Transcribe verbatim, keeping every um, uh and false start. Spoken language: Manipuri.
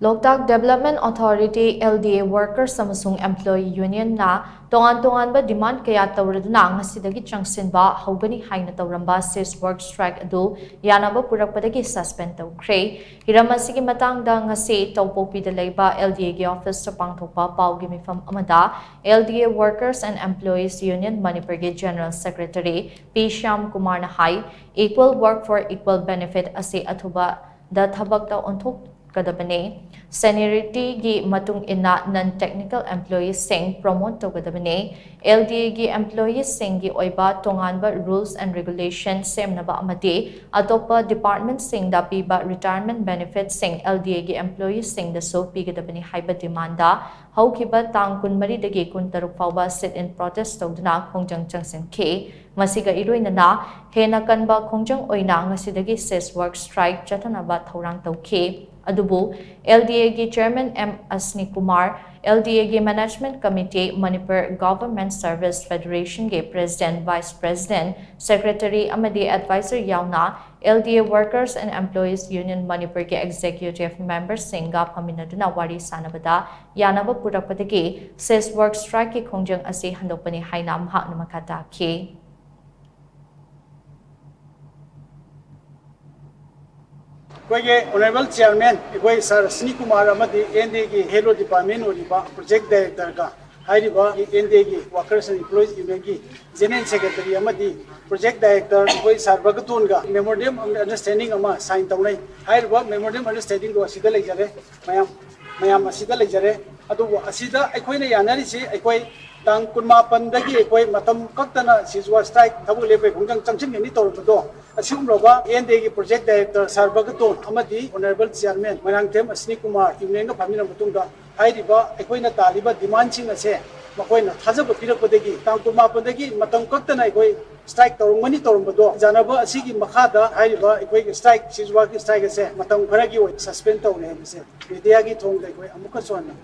Loktak development authority, L D A workers ꯑꯃꯁꯨꯡ employee unionꯅ ꯇꯣꯉꯥꯟ ꯇꯣꯉꯥꯟꯕ demand ꯀꯌꯥ ꯇꯧꯔꯗꯨꯅ ꯉꯁꯤꯗꯒꯤ ꯆꯪꯁꯤꯟꯕ ꯍꯧꯒꯅꯤ ꯍꯥꯏꯅ ꯇꯧꯔꯝꯕ cease work strike ꯑꯗꯨ ꯌꯥꯅꯕ ꯄꯨꯔꯛꯄꯗꯒꯤ suspend ꯇꯧꯈ꯭ꯔꯦ꯫ ꯍꯤꯔꯝ ꯑꯁꯤꯒꯤ ꯃꯇꯥꯡꯗ ꯉꯁꯤ ꯇꯧꯄꯣꯛꯄꯤꯗ ꯂꯩꯕ L D Aꯒꯤ officeꯇ ꯄꯥꯡꯊꯣꯛꯄ ꯄꯥꯎꯒꯤ ꯃꯤꯐꯝ ꯑꯃꯗ L D A Workers and Employees Union ꯃꯅꯤꯄꯨꯔꯒꯤ General Secretary P ꯁ꯭ꯌꯥꯝ ꯀꯨꯃꯥꯔꯅ ꯍꯥꯏ, equal work for equal benefit ꯑꯁꯤ ꯑꯊꯨꯕꯗ ꯊꯕꯛꯇ ꯑꯣꯟꯊꯣꯛꯀꯗꯕꯅꯤ꯫ Seniorityꯒꯤ ꯃꯇꯨꯡ ꯏꯟꯅ non technical employeesꯁꯤꯡ promote ꯇꯧꯒꯗꯕꯅꯤ꯫ L D Aꯒꯤ employeesꯁꯤꯡꯒꯤ ꯑꯣꯏꯕ ꯇꯣꯉꯥꯟꯕ rules and regulation ꯁꯦꯝꯅꯕ ꯑꯃꯗꯤ ꯑꯇꯣꯞꯄ departmentꯁꯤꯡꯗ ꯄꯤꯕ retirement benefitꯁꯤꯡ L D Aꯒꯤ employeesꯁꯤꯡꯗꯁꯨ ꯄꯤꯒꯗꯕꯅꯤ ꯍꯥꯏꯕ demandꯗ ꯍꯧꯈꯤꯕ ꯇꯥꯡ ꯀꯨꯟꯃꯔꯤꯗꯒꯤ ꯀꯨꯟꯇꯔꯨꯛ ꯐꯥꯎꯕ sit-in protest ꯇꯧꯗꯨꯅ ꯈꯣꯡꯖꯪ ꯆꯪꯁꯤꯟꯈꯤ꯫ ꯃꯁꯤꯒ ꯏꯔꯣꯏꯅꯅ ꯍꯦꯟꯅ ꯀꯟꯕ ꯈꯣꯡꯖꯪ ꯑꯣꯏꯅ ꯉꯁꯤꯗꯒꯤ cease work strike ꯆꯠꯊꯅꯕ ꯊꯧꯔꯥꯡ ꯇꯧꯈꯤ꯫ ꯑꯗꯨꯕꯨ L D Aꯒꯤ Chairman M ꯑꯁꯅꯤ Kumar, L D Aꯒꯤ Management Committee, Manipur Government Service Federationꯒꯤ President, Vice President, Secretary ꯑꯃꯗꯤ Advisor ꯌꯥꯎꯅ L D A Workers and Employees Union ꯃꯅꯤꯄꯨꯔꯒꯤ Executive Memberꯁꯤꯡꯒ ꯐꯝꯃꯤꯟꯅꯗꯨꯅ ꯋꯥꯔꯤ ꯁꯥꯟꯅꯕꯗ ꯌꯥꯅꯕ ꯄꯨꯔꯛꯄꯗꯒꯤ cease work strikeꯀꯤ ꯈꯣꯡꯖꯪ ꯑꯁꯤ ꯍꯟꯗꯣꯛꯄꯅꯤ ꯍꯥꯏꯅ ꯃꯍꯥꯛꯅ ꯃꯈꯥ ꯇꯥꯈꯤ꯫ ꯑꯩꯈꯣꯏꯒꯤ Honourable Chairman ꯑꯩꯈꯣꯏ ꯁꯥꯔ ꯑꯁꯅꯤ ꯀꯨꯃꯥꯔ ꯑꯃꯗꯤ N D Aꯒꯤ Health Department ꯑꯣꯏꯔꯤꯕ Project Directorꯒ ꯍꯥꯏꯔꯤꯕ N D Aꯒꯤ Workers and Employees Unionꯒꯤ General Secretary ꯑꯃꯗꯤ Project Director ꯑꯩꯈꯣꯏ ꯁꯥꯔ ꯕꯒꯇꯣꯟꯒ memorandum of understanding ꯑꯃ sign ꯇꯧꯅꯩ꯫ ꯍꯥꯏꯔꯤꯕ memorandum of understandingꯗꯣ ꯑꯁꯤꯗ ꯂꯩꯖꯔꯦ꯫ ꯃꯌꯥꯝ ꯃꯌꯥꯝ ꯑꯁꯤꯗ ꯂꯩꯖꯔꯦ꯫ ꯑꯗꯨꯕꯨ ꯑꯁꯤꯗ ꯑꯩꯈꯣꯏꯅ ꯌꯥꯅꯔꯤꯁꯤ ꯑꯩꯈꯣꯏ ꯇꯥꯡ ꯀꯨꯟꯃꯥꯄꯟꯗꯒꯤ ꯑꯩꯈꯣꯏ ꯃꯇꯝ ꯀꯛꯇꯅ cease work strike ꯊꯕꯛ ꯂꯦꯞꯄꯒꯤ ꯈꯣꯡꯖꯪ ꯆꯪꯁꯤꯟꯒꯅꯤ ꯇꯧꯔꯝꯕꯗꯣ ꯑꯁꯤꯒꯨꯝꯂꯕ N D Aꯒꯤ Project Director ꯁꯥꯔ ꯕꯒꯇꯣꯟ ꯑꯃꯗꯤ Honourable Chairman ꯃꯣꯏꯔꯥꯡꯊꯦꯝ ꯑꯁꯅꯤ ꯀꯨꯃꯥꯔ Unionꯒ ꯐꯝꯃꯤꯟꯅꯔꯕ ꯃꯇꯨꯡꯗ ꯍꯥꯏꯔꯤꯕ ꯑꯩꯈꯣꯏꯅ ꯇꯥꯜꯂꯤꯕ demandꯁꯤꯡ ꯑꯁꯦ ꯃꯈꯣꯏꯅ ꯊꯥꯖꯕ ꯄꯤꯔꯛꯄꯗꯒꯤ ꯇꯥꯡ ꯀꯨꯟꯃꯥꯄꯟꯗꯒꯤ ꯃꯇꯝ ꯀꯛꯇꯅ ꯑꯩꯈꯣꯏ strike ꯇꯧꯔꯝꯒꯅꯤ ꯇꯧꯔꯝꯕꯗꯣ ꯌꯥꯅꯕ ꯑꯁꯤꯒꯤ ꯃꯈꯥꯗ ꯍꯥꯏꯔꯤꯕ ꯑꯩꯈꯣꯏꯒꯤ strike cease workꯀꯤ strike ꯑꯁꯦ ꯃꯇꯝ ꯈꯔꯒꯤ ꯑꯣꯏꯅ suspend ꯇꯧꯔꯦ ꯍꯥꯏꯕꯁꯦ mediaꯒꯤ ꯊꯣꯡꯗ ꯑꯩꯈꯣꯏ ꯑꯃꯨꯛꯀꯁꯨ ꯍꯟꯅ